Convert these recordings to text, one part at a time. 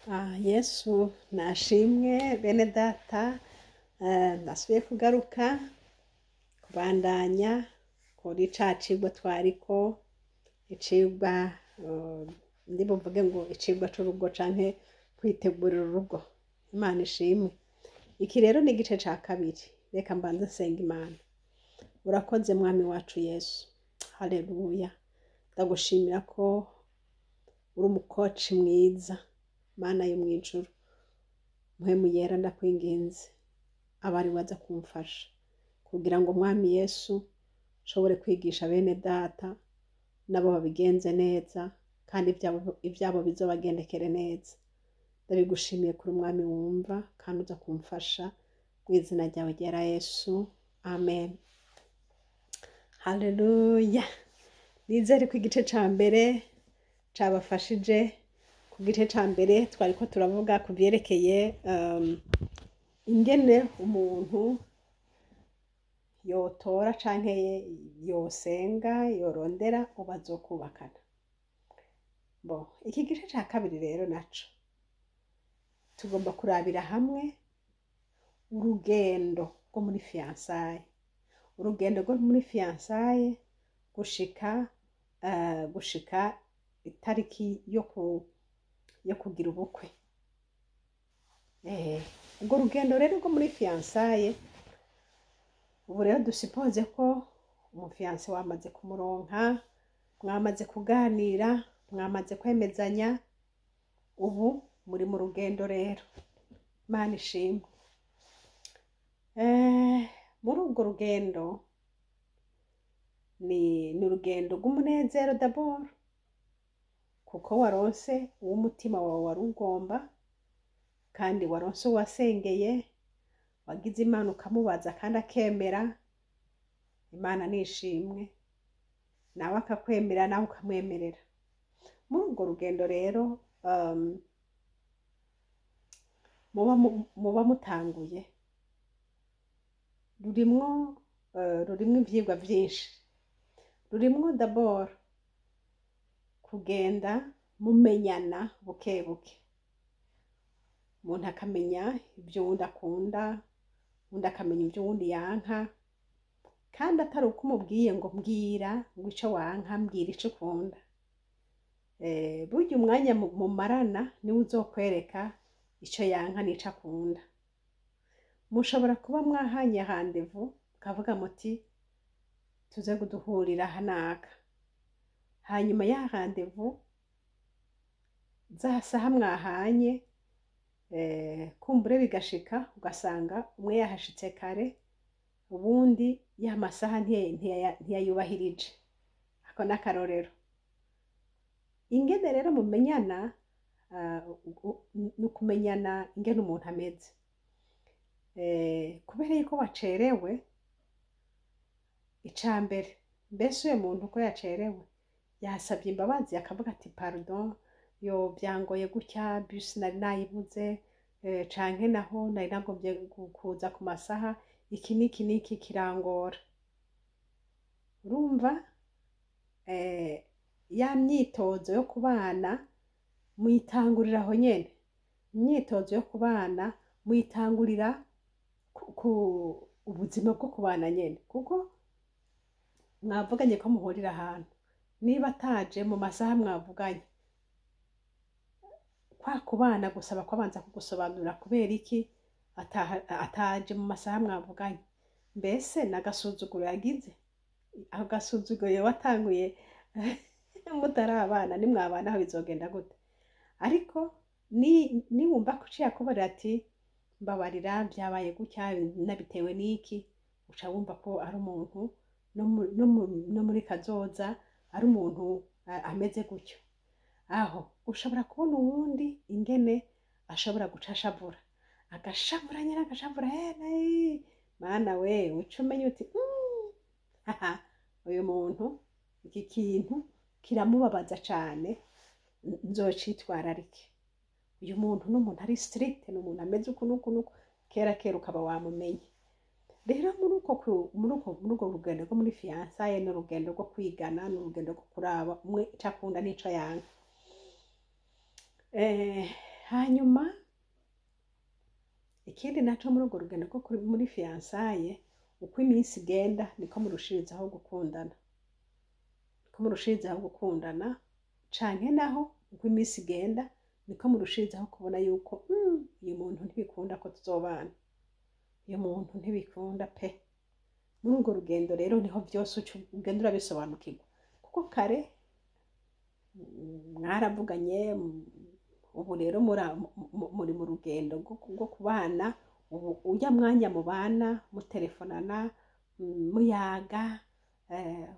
Yesu nashimwe bene data, ndasubiye kugaruka kubandanya kuri ca cigwa twariko, icigwa ndi buvuge ngo icigwa c'urugo canke kwitegurira urugo. Imana ishimwe. Iki rero ni igice ca kabiri. Reka mbanze nsenga Imana. Urakoze Mwami wacu Yesu. Haleluya. Ndagushimira ko uri umukoci mwiza. Mana yo mw'ijuru, Mpwemu Yera, ndakwinginze abari waza kumfasha kugira ngo Mwami Yesu nshobore kwigisha bene data nabo babigenze neza kandi ivyabo bizobagendekere neza. Ndabigushimiye kuri Umwami wumva kandi uza kumfasha mu izina ryawe ryera Yesu, amen. Haleluya. Nizere ko igice ca mbere cabafashije. Ku gice ca mbere twariko turavuga ku vyerekeye ingene umuntu yotora canke yosenga, yorondera uwo bazokubakana. Bon, iki gice ca kabiri rero naco tugomba kurabira hamwe urugendo rwo muri fiançailles, urugendo rwo muri fiançailles gushika itariki yo kugira ubukwe. Urwo rugendo rero rwo muri fiançailles, ubu rero dusipoze ko umu fiancé wamaze kumuronka, mwamaze kuganira, mwamaze kwemezanya, ubu muri mu rugendo rero. Imana ishimwe. Muri urwo rugendo ni urugendo rw'umunezero d'abord, kuko waronse uw'umutima wawe wari ugomba, kandi waronse uwasengeye, wagize Imana ukamubaza kandi akemera. Imana nishimwe, nawe akakwemera, nawe ukamwemerera. Muri urwo rugendo rero muba mutanguye rurimwo ivyigwa vyinshi. Rurimwo d'abord kugenda mumenyana buke buke, umuntu akamenya ivyo uwundi akunda, uwundi akamenya ivyo uwundi yanka, kandi atari uko umubwiye ngo mbwira ngo ico wanka, mbwira ico ukunda. Burya umwanya mumarana niwo uzokwereka ico yanka n'ico akunda. Mushobora kuba mwahanye rendez-vous, mukavuga muti tuze duhurira hanaka, hanyuma ya rendez-vous, za saha mwahanye, kumbure bigashika ugasanga umwe yahashitse kare, ubundi ya masaha ntiyayubahirije. Ako n'akarorero. Ingene rero mumenyana ni ukumenyana ingene umuntu ameze. Kubera yuko wacerewe, ica mbere, mbese uyo muntu ko yacerewe yasabye imbabazi akavuga ati pardon, yo byangoye gutya, bus nari nayibuze, canke naho nari nagomvye kuza ku masaha iki n'iki n'iki kirangora. Urumva ya myitozo yo kubana muyitangurira aho nyene. Imyitozo yo kubana muyitangurira ku ubuzima bwo kubana nyene, kuko mwavuganye ko muhurira ahantu. Niba ataje mu masaha mwavuganye, kwa kubana gusaba ko abanza kugusobanurira kubera iki ataje mu masaha mwavuganye. Mbese n'agasuzuguro yagize? Ako gasuzuguro watanguye mutarabana, nimwabana aho bizogenda gute? Ariko niwumva ko uciye akubarira ati mbabarira, byabaye gutya, nabitewe n'iki, uca wumva ko ari umuntu no muri kazoza ari umuntu ameze gutyo. Aho ushobora kubona uwundi ingene ashobora guca ashavura, agashavura nyine, agashavura, mana we, uca umenya uti haha, uyu muntu iki kintu kiramubabaza cane, nzocitwararike. Uyu muntu ni umuntu ari strict, ni umuntu ameze uku n'uku n'uku. Kera kera ukaba wamumenye. Rero muri urwo rugendo rwo muri fiançailles, ni urugendo rwo kwigana, ni urugendo rwo kuraba umwe ico akunda n'ico yanka. Hanyuma ikindi naco, muri urwo rugendo rwo muri fiançailles, uko iminsi igenda niko murushirizaho gukundana, niko murushirizaho gukundana, canke naho uko iminsi igenda niko murushirizaho kubona yuko uyu muntu ntibikunda ko tuzobana, uyu muntu ntibikunda pe. Muri urwo rugendo rero niho vyose uca ugenda urabisobanukirwa, kuko kare mwaravuganye, ubu rero muri mu rugendo rwo kubana. Ubu urya mwanya mubana, mutelefonana, muyaga,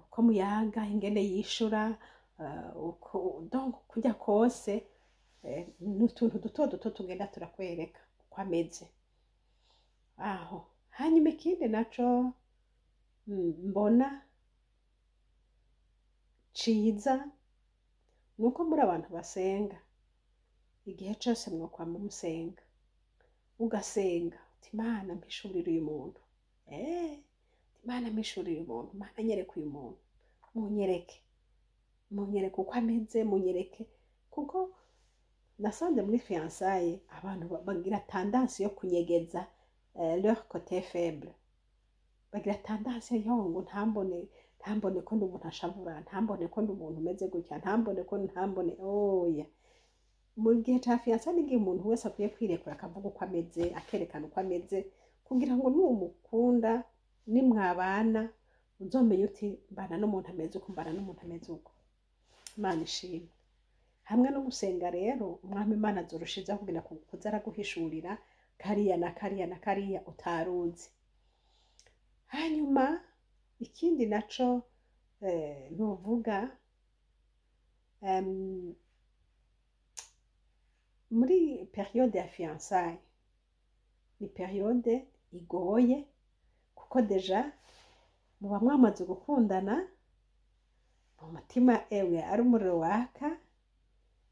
uko muyaga, ingene yishura, uko donc kurya kose, ni utuntu duto duto tugenda turakwereka uko ameze aho. Hanyuma ikindi naco mbona ciza nuko muri abantu basenga, igihe cose mwokwama musenga, ugasenga uti: "Imana, mpishurire uyu muntu, Imana, mpishurire uyu muntu, Imana, nyereke uyu muntu, munyereke, munyereke uko ameze, munyereke." Kuko nasanze muri fiançailles abantu bagira tendance yo kunyegeza leur côté faible, bagira tendance yo ngo ntambone, ntambone ko ndi umuntu ashavura, ntambone ko ndi umuntu umeze gutya, ntambone ko, ntambone. Oya, mu gihe ca fiançailles n'igihe umuntu wese akwiye kwirekura, akavuga uko ameze, akerekana uko ameze, kugira ngo numukunda, nimwabana, uzomenye uti: "Mbana n'umuntu ameze uko, mbana n'umuntu ameze uko." Imana ishimwe. Hamwe no gusenga rero, Umwami Imana azorushizaho kugira kuza araguhishurira kariya na kariya na kariya utaruzi. Hanyuma ikindi naco novuga, muri période ya fiançailles ni période igoye, kuko déjà muba mwamaze gukundana mu mutima, ewe, ari umuriro waka,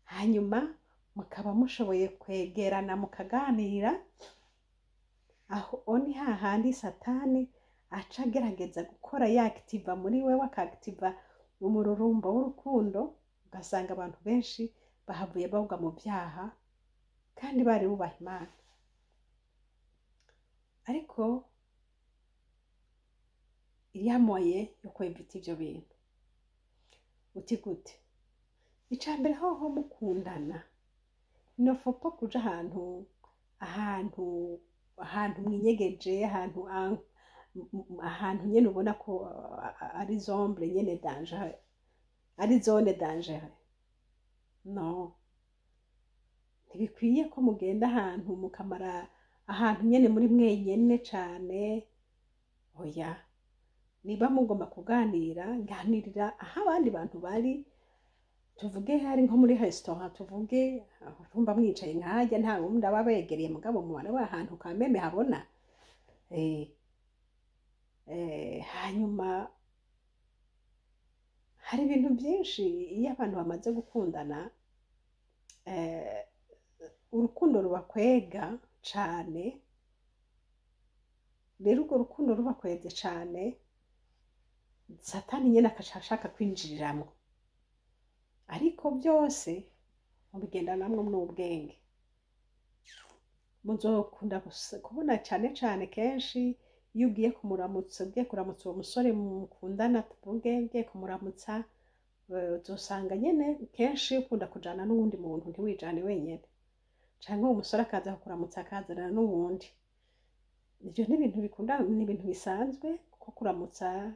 hanyuma mukaba mushoboye kwegerana mukaganira. Aho ni hahandi Satani aca agerageza gukora, yakitiva muri wewe, akakitiva umururumbo w'urukundo, ugasanga abantu benshi bahavuye bagwa mu byaha kandi bari bubaha Imana. Ariko iriya moyen yo kwevita ivyo bintu, uti gute? Ica mbere hoho, mukundana, il faut pas kuja ahantu mwinyegeje, ahantu nyene ubona ko ari zombre nyene danger, ari zone danger. No ntibikwiye ko mugenda ahantu mukamara ahantu nyene muri mwenyene cane, oya. Niba mugomba kuganira, ganirira aho abandi bantu bari. Tuvuge hari nko muri restaurant, tuvuge urumva mwicaye nkajya, nta wundi aba abegereye, mugabo mubona ahantu kameme habona. Hanyuma hari ibintu byinshi, iyo abantu bamaze gukundana, urukundo rubakwega cane. Rero urwo rukundo rubakweze cane, Satani nyene akaca ashaka kwinjiriramwo. Ariko byose mubigendanamwo n'ubwenge. Muzokunda kubona cane cane kenshi iyo ugiye kumuramutsa, ugiye kuramutsa uwo musore mukundana, tuvuge ugiye kumuramutsa, uzosanga nyene kenshi ukunda kujana n'uwundi muntu, ntiwijane wenyene, canke uwo musore akaza kukuramutsa akazanana n'uwundi. Ivyo ni ibintu bikunda, ni ibintu bisanzwe, kuko kuramutsa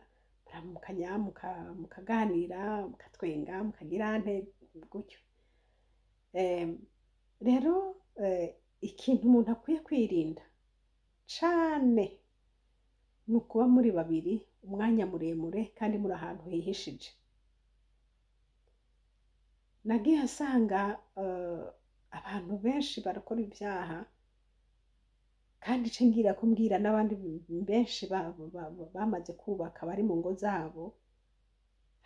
muramukanya, mukaganira, mukatwenga, mukagira nte gutyo. Rero ikintu umuntu akwiye kwirinda cane ni ukuba muri babiri umwanya muremure kandi muri ahantu hihishije. Nagiye nsanga abantu benshi barakora ibyaha, kandi ico ngira ko mbwira n'abandi benshi bamaze kubaka, bari mu ngo zabo,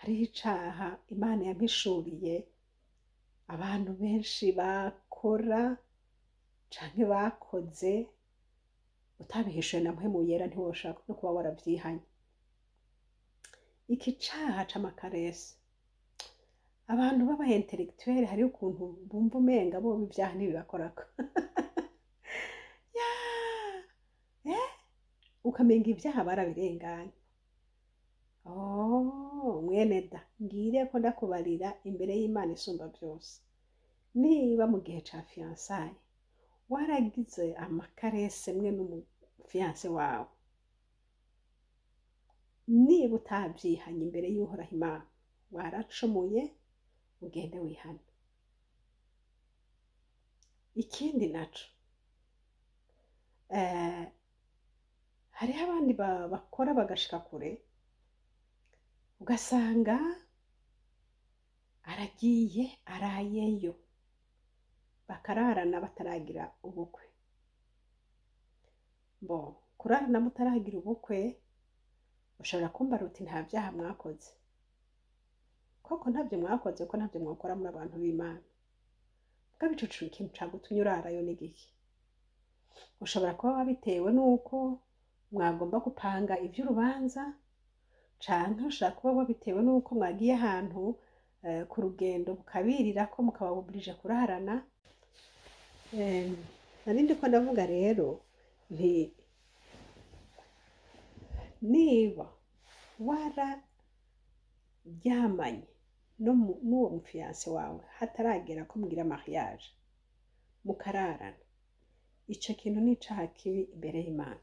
hariho icaha Imana yampishuriye abantu benshi bakora canke bakoze. Utabihishuwe na Mpwemu Yera, ntiwoshobora no kuba waravyihanye. Iki caha c'ama caresses, Abantu b'aba intellectuel hariho ukuntu bumva umenga bo ibyaha ntibibakorako. Ya, ukamenga ibyaha barabirenganye. Oh, mwene da, ngire ko ndakubarira imbere y'Imana isumba byose, niba mu gihe ca fiançailles waragize ama caresses mwe n'umu fiancé wawe, niba utabyihanye imbere y'Uhoraho Imana, waracumuye, ugende wihane. Ikindi naco, hariho abandi bakora bagashika kure, ugasanga aragiye arayeyo, bakararana bataragira ubukwe. Bo kurarana mutaragira ubukwe, ushobora kumbara uti: "Nta byaha mwakoze." Koko ntabyo mwakoze, ko ntabyo mwakora muri abantu b'Imana. Bwa bicucu, ikintu cagutumye urarayo ni giki? Ushobora kuba wabitewe n'uko mwagomba gupanga ivy'urubanza, canke ushobora kuba wabitewe n'uko mwagiye ahantu ku rugendo, bukabirirako, mukaba obligé kurarana. Nari ndiko ndavuga rero nti niba wararyamanye no n'uwo mu fiancé wawe hataragera ko mugira mariage, mukararana, ico kintu ni icaha kibi imbere y'Imana.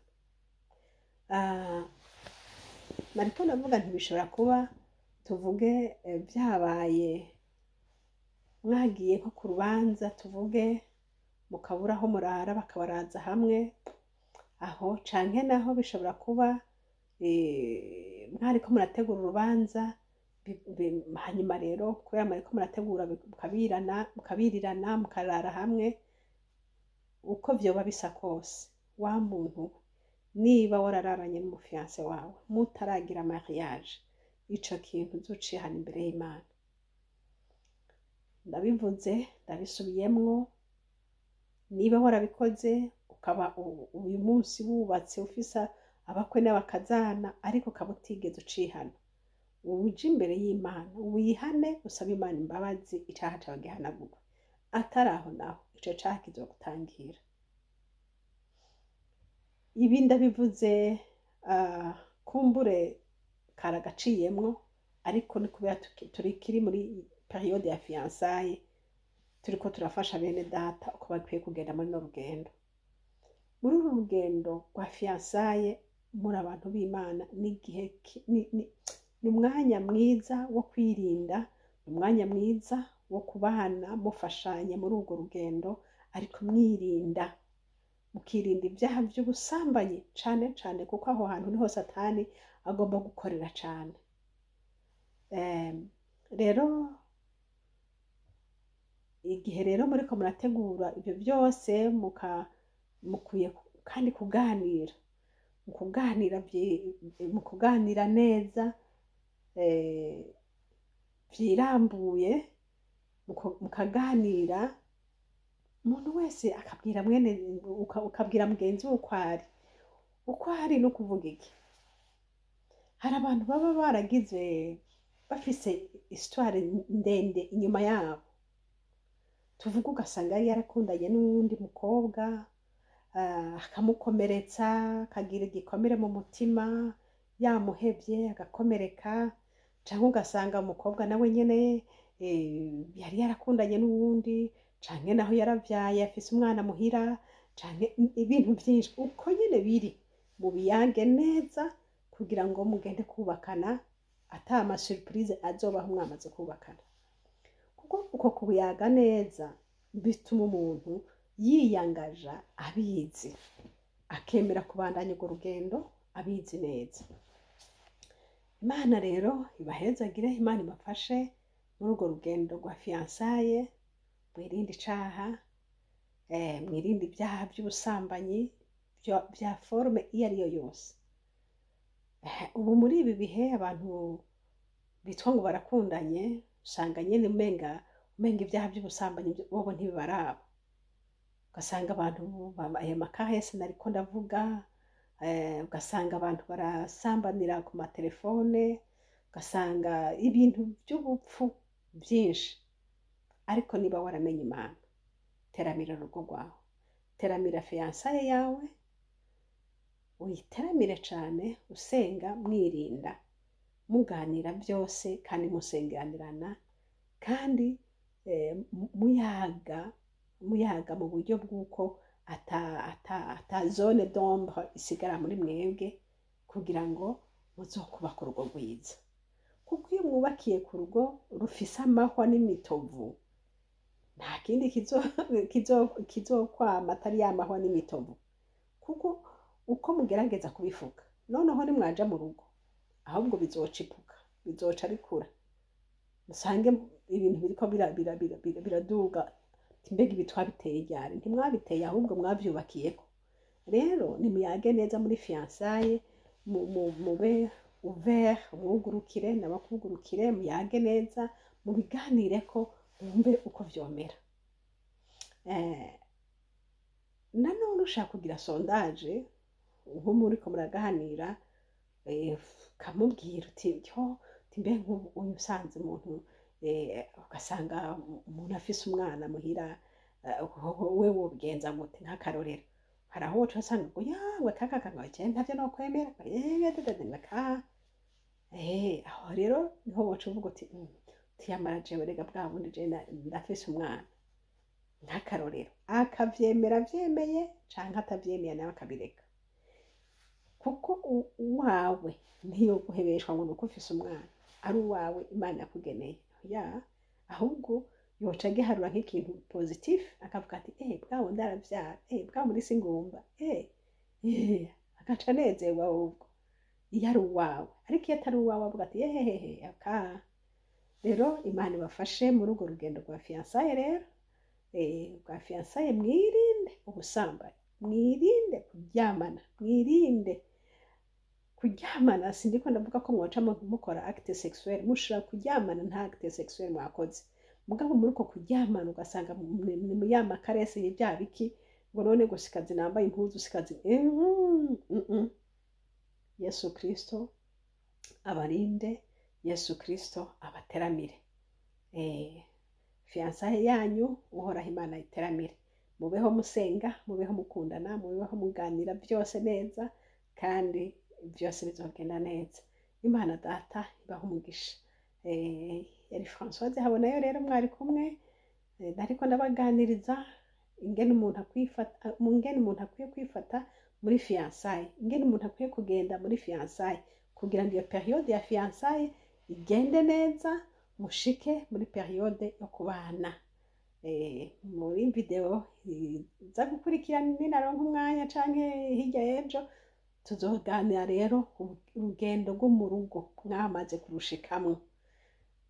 Nariko ndavuga nti bishobora kuba, tuvuge, vyabaye mwagiye nko ku rubanza, tuvuge, mukabura aho murara, bakabaraza hamwe aho, canke naho bishobora kuba mwariko murategura urubanza, hanyuma rero kubera mwariko murategura mukabirirana, mukarara hamwe. Uko vyoba bisa kose, wa muntu we, niba warararanye n'umu fiancé wawe mutaragira mariage, ico kintu uzocihana imbere y'Imana. Ndabivuze, ndabisubiyemwo: niba warabikoze, ukaba uyu munsi wubatse, ufise abakwe n'abakazana, ariko ukaba utigeze ucihana, uje imbere y'Imana wihane, usabe Imana imbabazi, icaha cawe gihanagurwe. Atari aho naho, ico caha kizogutangira. Ibi ndabivuze, kumbure karagaciyemwo, ariko ni kubera turikiri muri période ya fiançailles, turiko turafasha bene data uko bakwiye kugenda muri no rugendo, muri uru rugendo rwa fiançailles. Muri abantu b'Imana, n'igihe ni umwanya mwiza wo kwirinda, ni umwanya mwiza wo kubana mufashanya muri urwo rugendo, ariko mwirinda, mukirinda ibyaha by'ubusambanyi cane cane, kuko aho hantu niho Satani agomba gukorera cane. Rero igihe rero muriko murategura ibyo byose, mukwiye kandi kuganira, mu kuganira neza, vyirambuye, mukaganira, umuntu wese akabwira mwene, ukabwira mugenzi we uko ari, uko ari. No kuvuga iki, hari abantu baba baragize, bafise histoire ndende inyuma yabo. Tuvuga, ugasanga yari yarakundanye n'uwundi mukobwa, akamukomeretsa, akagira igikomere mu mutima, yamuhevye agakomereka, canke ugasanga umukobwa nawe nyene yari yarakundanye n'uwundi, canke naho yaravyaye, afise umwana muhira, canke ibintu vyinshi uko nyene biri. Mubiyange neza kugira ngo mugende kubakana ata ama surprise azobaho mwamaze kubakana, kuko uko kuyaga neza bituma umuntu yiyangaja abizi, akemera kubandanya urwo rugendo abizi neza. Imana rero ibahezagire, Imana ibafashe muri urwo rugendo rwa fiançailles. Mwirinde icaha, mwirinde ibyaha by'ubusambanyi bya forme iyo ari yo yose. Ubu muri ibi bihe abantu bitwa ngo barakundanye, usanga nyene umenga ibyaha by'ubusambanyi bobo ntibibaraba. Ugasanga abantu aya ma caresses nariko ndavuga, ugasanga abantu barasambanira ku matelefone, ugasanga ibintu by'ubupfu. Byinshi. Ariko niba waramenye Imana, teramira urugo rwawe, teramira fiançailles yawe, uyiteramire cyane, usenga, mwirinda, muganira byose kandi musenganirana, kandi muyaga, muyaga mu buryo bw'uko ata zone d'ombre isigara muri mwebwe, kugira ngo muzokubaka urugo rwiza. Kuko iyo mwubakiye ku rugo rufise amahwa n'imitovu, nta kindi kizokwama atari ya mahwa n'imitovu. Kuko uko mugerageza kubifuka, noneho nimwaja mu rugo, ahubwo bizocipuka, bizoca bikura, musange ibintu biriko biraduga. Mbega ibi twabiteye ryari? Ntimwabiteye, ahubwo mwavyubakiyeko. Rero nimuyage neza muri fiançailles, mube ouvert, mwugurukire n'abakugurukire, muyage neza, mubiganireko, mwumve uko vyomera. Nanone ushaka kugira sondage, nko muriko muraganira, ukamubwira uti: "Yo, uti mbe nk'ubu uyu usanze umuntu, ugasanga umuntu afise umwana muhira, we wobigenza gute?" Nk'akarorero, hari aho woca usanga ngo yawe kaka ngo je ntavyo nokwemera, ka aho rero niho woca uvuga uti: "Tiyamara jewe rega bwa bundi je ndafise umwana." Nk'akarorero, akavyemera avyemeye, canke atavyemeye nawe akabireka. Kuko uwawe ntiyoguhebeshwa ngo nuko ufise umwana, ari uwawe Imana yakugeneye ya, ahubwo yoca agiharura nk'ikintu positif, akavuga ati: "Eh, bwa bundi aravyara, eh, bwa bundi si ngumba, eh eh," agaca anezerwa ahubwo iyo ari uwawe. Ariko iyo atari uwawe, avuga ati: "Ehehehe." Aka rero, Imana ibafashe muri urwo rugendo rwa fiançailles. Rero rwa fiançailles, mwirinde ubusambanyi, mwirinde kuryamana, mwirinde kuryamana. Sindiko ndavuga ko mwoca mukora acte sexuel. Mushobora kuryamana nta acte sexuel mwakoze, mugabo muri uko kuryamana ugasanga ni mu ya ma caresses y'ibya biki, ngo none ngo sikazi nambaye impuzu, sikazi. Yesu Kristo abarinde, Yesu Kristo abateramire. Fiançailles yanyu, Uhoraho Imana iteramire. Mubeho musenga, mubeho mukundana, mubeho muganira byose neza, kandi byose bizogenda neza. Imana Data ibaha umugisha. Yari Françoise Habonayo rero mwari kumwe. Ariko ndabaganiriza ingene umuntu akwiye kwifata muri fiançailles, ingene umuntu akwiye kugenda muri fiançailles, kugira ngo iyo période ya fiançailles igende neza, mushike muri période yo kubana. Muri vidéo iza gukurikira, ninaronka umwanya canke hirya y'ejo, tuzoganira rero urugendo rwo mu rugo mwamaze kurushikamwo.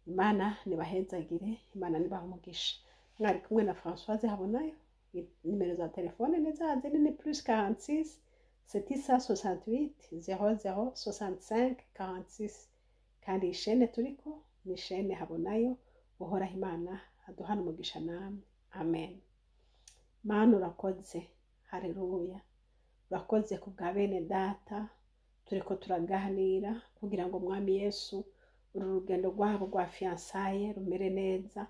Imana nibahezagire, Imana nibaha umugisha. Mwari kumwe na Françoise Habonayo. Nimero za telefone ni za zindi, ni +46 768 00 65 46. Kandi iyi chaîne turiko ni chaîne Habonayo. Uhoraho Imana aduhana umugisha namwe. Amen. Mana, urakoze, haleluya. Urakoze ku bwa bene data turiko turaganira, kugira ngo, Mwami Yesu, uru rugendo rwabo rwa fiançailles rumere neza,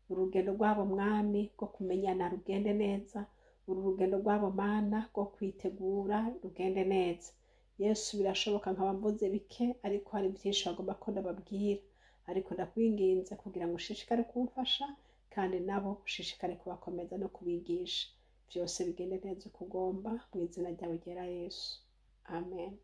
urugendo rwabo, Mwami, rwo kumenyana rugende neza, uru rugendo rwabo, Mana, rwo kwitegura rugende neza. Yesu, birashoboka nkaba mvuze bike, ariko hari byinshi bagomba ko ndababwira. Ariko ndakwinginze kugira ngo ushishikare kumfasha, kandi nabo ushishikare kubakomeza no kubigisha, byose bigende neza uko ugomba, mu izina ryawe ryera Yesu, amen.